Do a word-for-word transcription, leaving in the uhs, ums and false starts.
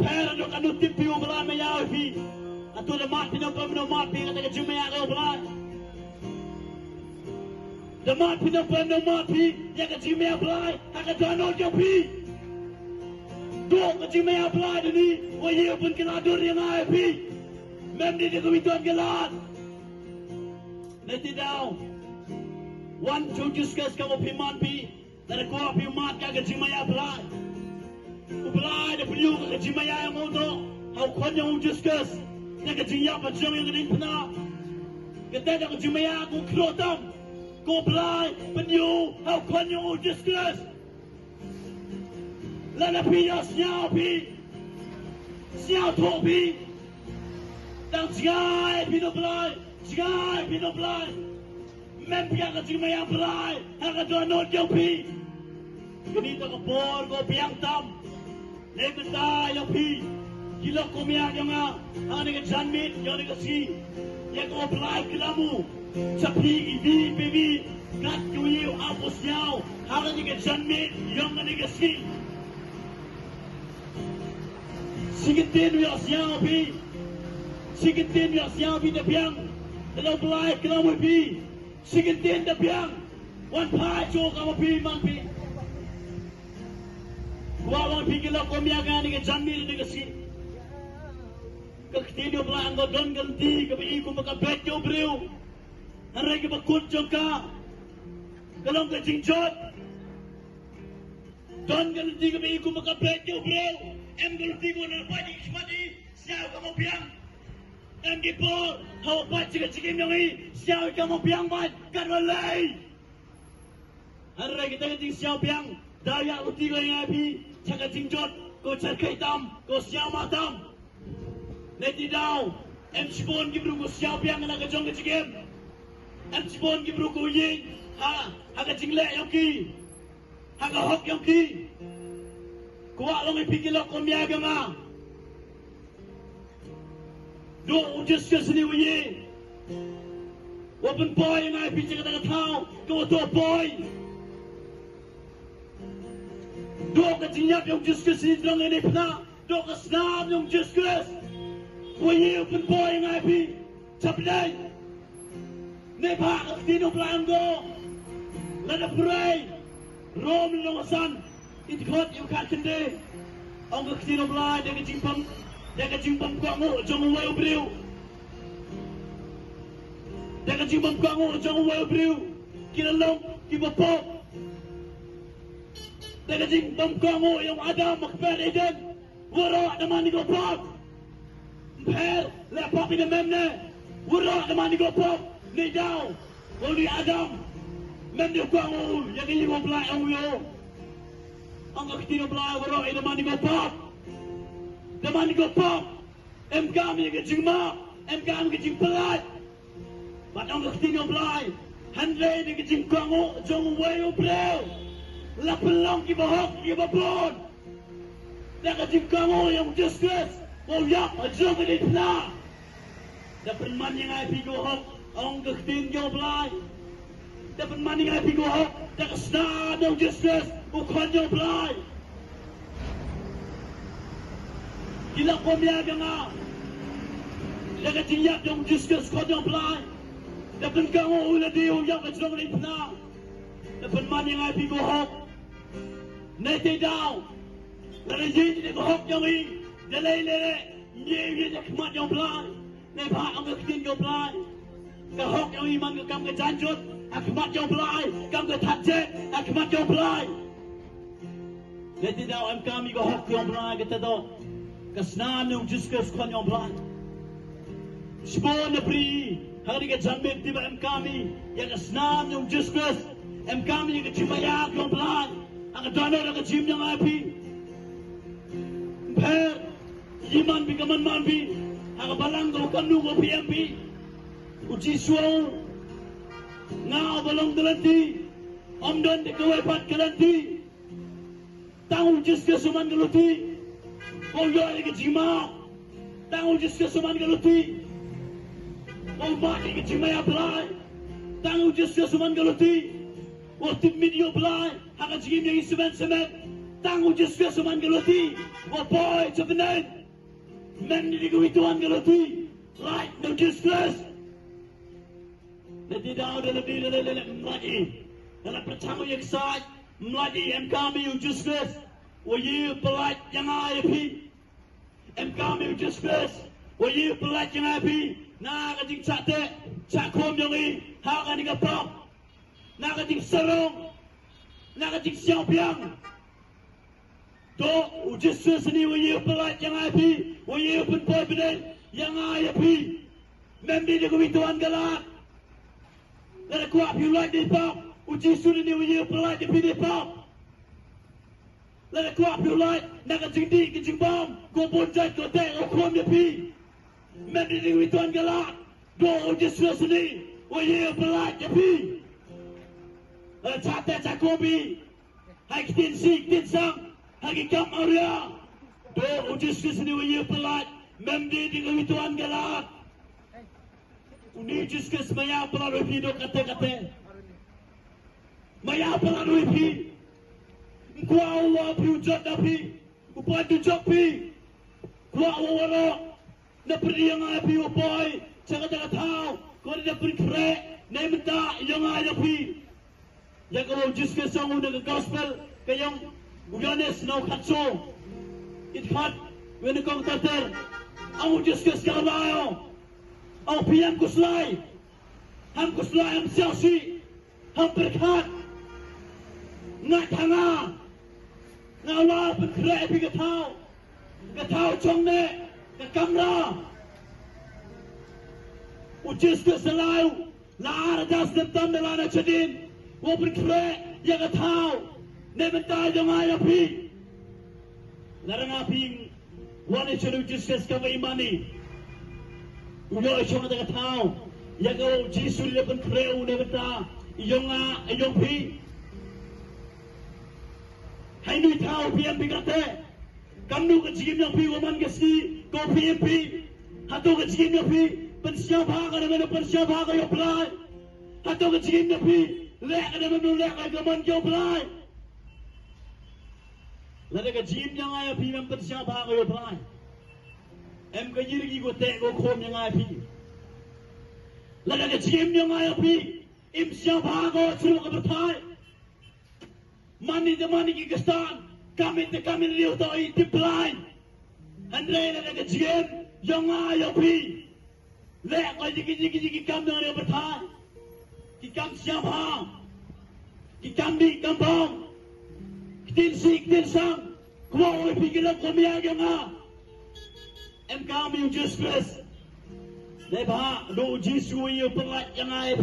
Pher haduh katno tip phi u Blai maya ïa phi. Hato da mad phi ne em da mad phi ïa kata ka jingmaya ka u Blai? Da mad phi ne em da mad phi ïa ka jingmaya Blai ha ka dohnud jong phi? Duh ka jingmaya Blai da ni, u ïa u pynkylla dur ïa nga ïa phi. Mem dei da kawei don ka lad. Neti daw, wan jong Jisu Khrist ka u phi man phi. Lada kwah phi mad ka ka jingmaya Blai, u Blai da pynïoh ka ka jingmaya ïa u to ha u Khun jong u Jisu Khrist. Ïa ka jingïap ba jong ïa ka diengphna. Kata da ka jingmaya ka u khroh tam, ka u Blai pynïoh ha u Khun jong u Jisu Khrist. Lada phi ïohsngew phi, sngewthuh phi, tang jngai phi na u Blai, jngai phi na u Blai. Mem phi ïa ka jingmaya Blai ha ka dohnud jong phi. Kane ka por ko biang tam. Lei mynta ïa phi ki lok kum ïa jong nga ha kane ka janmiet jong kane ka sngi. Ïa ka u Blai klam u, sa phi iwei pa iwei, kat kiwei u ap u sñiaw ha kane ka janmiet jong kane ka sngi. Shi kyntien u ïohsngew phi, shi kyntien u ïohsngew phi da biang. Te da u Blai klam u phi, shi kyntien da biang. Wan phai shuh ka ma phi man phi. Kwah wan phi ki lok kum ïa kane ka janmiet kane ka sngi. Ka ktien u Blai ong ka don ka lynti kaba i kum ka beit jong u briew, hynrei kaba kut jong ka ka long ka jingjot. Don ka lynti kaba i kum ka beit jong u briew. Em ka lynti kaba na pait i khmat i, sñiaw ka ma biang. Em ki por ha u pait sha ka jingim jong i, sñiaw ka ma biang bad ka la lei. Hynrei kita ka jingsñiaw biang da ïa u ti ko ïa phi cha ka jingjot, ko cherkhei tam, ko sñiaw ma tam. Nei ti daw, em shibun ki briew ko sñiaw biang na ka jong ka jingim. Em shibun ki briew ko ïeng ha, ha ka jingleh jong ki, ha ka hok jong ki. Kwah long ïa phi ki lok kum ïa ka nga. Duh u Jisu Khrist ni u ïeng, wa pynpoi ïa nga ïa phi cha kata ka thaw ka wa toh poi. Duh ka jingïap jong u Jisu Khrist ni jrong ïa ni phna. Duh ka snam jong u Jisu Khrist wa ïeng u pynpoi ïa nga ïa phi. Chapdeng. Neibhah ka ktien u Blai ong ko, lada pyrei Rom lynnong san, i dkhot ïa u khat khyndai. Ong ka ktien u Blai da ka jingbym, da ka jingbym kohnguh jong uwei u briew, da ka jingbym kohnguh jong uwei u briew, ki la long kiba pop. Da ka jingbym kohnguh jong u Adam ha kper Eden, waroh da man i ko pop. Ym pher leh pop i ne mem ne, waroh da man i ko pop. Nei daw, wa u Adam, mem dei u kohnguh ïa ka ïing u Blai, ong u ïa u. Ong ka ktien u Blai, waroh i da man i ko pop. Da man i ko pop. Em kam ïa ka jingmap, em kam ïa ka jingpyllait. Bad ong ka ktien u Blai, hynrei da ka jingkohnguh jong uwei u briew la pynlong kiba hok kiba bun. Da ka jingkohnguh jong u Jisu Khrist wa u ïap ha jrong ka diengphna, da pynman ïa nga ïa phi kiba hok, ong ka ktien jong u Blai. Da pynman ïa nga ïa phi kiba hok da ka snam jong u Jisu Khrist, u Khun jong u Blai. Ki la kum ïa ka nga da ka jingïap jong u Jisu Khrist, Khun jong u Blai. Da pynkohnguh u lade u ïap ha jrong ka diengphna. Da pynman ïa nga ïa phi kiba hok. Nei te daw, lada ïeit ïa ka hok jong i, da lei lei lei, ïeit ïa ka khmat jong u Blai. Neibhah ong ka ktien jong u Blai, ka hok jong i man ka kam ka janjut ha khmat jong u Blai, kam ka thad jait ha khmat jong u Blai. Lei te daw, em kam ïa ka hok jong u Blai, kata toh ka snam jong u Jisu Khrist, Khun jong u Blai. Shibun na phi ha kane ka janmiet te ba em kam ïa ka snam jong u Jisu Khrist, em kam ïa ka jingmaya jong u Blai ha ka dohnud ka jingim jong nga ïa phi. Ym pher i man phi ka man man phi ha ka balang ka u kamnu ka u P M P. U Jisu u ong, nga uba long ka lynti, ym don te kawei pat ka lynti. Tang u Jisu Khrist u man ka lynti wa u ïoh ïa ka jingmap. Tang u Jisu Khrist u man ka lynti wa u mad ïa ka jingmaya Blai. Tang u Jisu Khrist u man ka lynti wa u tip miet ïa u Blai ha ka jingim ïa ngi shimet shimet. Tang u Jisu Khrist u man ka luti, wa poi cha bneng. Ym dei kawi tuan ka luti. Lait na u Jisu Khrist. Lada daw da lade da lade ym lait i. Lada pyrchang u ïa ksaid ym lait i, em kam i u Jisu Khrist wa ïa u pynlait ïa nga ïa phi. Em kam i u Jisu Khrist wa ïa u pynlait ïa nga ïa phi. Na ka jingshah teh shah khum jong i ha kane ka pop, na ka jingsarong, na ka jingsiaw biang. To u Jisu Khrist une wa ïa u pynlait ïa nga ïa phi, wa ïa u pynpoi bneng ïa nga ïa phi. Ym dei da kawi tuan ka lad. Lada kwah phi u lait da i pop, u Jisu une wa ïa u pynlait ïa phi da i pop. Lada kwah phi u lait na ka jingdih ka jingbam, ko bun jait ko teh ko khum ïa phi. Ym dei da kawi tuan ka lad. To u Jisu Khrist une wa ïa u pynlait ïa phi. Lada shah teh shah khum phi ha ki ktien sih ktien sang, ha ki kam awria. To u Jisu Khrist une wa ïa u pynlait. Ym dei da kawi tuan ka lad. Une u Jisu Khrist ma ïa u pynlait u ïa phi da kata kata. Ma ïa u pynlait u ïa phi. Ym kwah u wa phi u jot da phi. U pynlait u jot phi. Kwah u wa waroh. Na pyrdi ïa nga ïa phi u poi cha kata ka thaw. Ko da pynkhreh na i mynta ïa nga ïa phi. Ïa kaba u Jisu Khrist u ong na ka gospel ka ïong u Ïoannis na u khatsaw. It khat, wei na kong ter ter. Ong u Jisu Khrist ka la ïong. Ong phi ym khuslai. Ym khuslai, ym siaw shi. Ym pyrkhat. Nga tang nga. Nga la pynkhreh ïa phi ka thaw. Ka thaw jong ne ka kamra. U Jisu Khrist la ïong. La ar hajar snem tam da la na chadien. Wa pynkhreh ïa ka thaw. Ne mynta jong nga ïa phi. Lada nga phi wan ïa u Jisu Khrist kaba i mane. U ïoh i shong da ka thaw. Ïa ka u Jisu la pynkhreh u ne mynta. I ïong nga, i ïong phi. Hai nui thaw phi em phi kate. Kam nu ka jingim ïong phi wa man ka sngi ko phi em phi. Hato ka jingim ïong phi pynshai bha ka da men pynshai bha ka ïong Blai. Hato ka jingim ïong phi leh ka da men leh ka man ka ïong Blai. Lada ka jingim ïong nga ïa phi ym pynshai bha ka ïong Blai. Em ka ïing ki ko teh ko khum ïong nga ïa phi. Lada ka jingim ïong nga ïa phi im shai bha ko shu ka pyrthai. Mane te mane ki khristan, kam ïa te kam ïa riewthoh i tip Blai. Hynrei lada ka jingim ïong nga ïong phi leh ko ïa ki ïa ki ïa ki kam na riewpyrthai, ki kam shai bha, ki kam dih kam bam, ki ktien sih ki ktien sang, kwah ïa phi ki long kum ïa ïong nga. Em kam ïa u Jisu Khrist. Dei ba ha u Jisu ïa u pynlait ïa nga ïa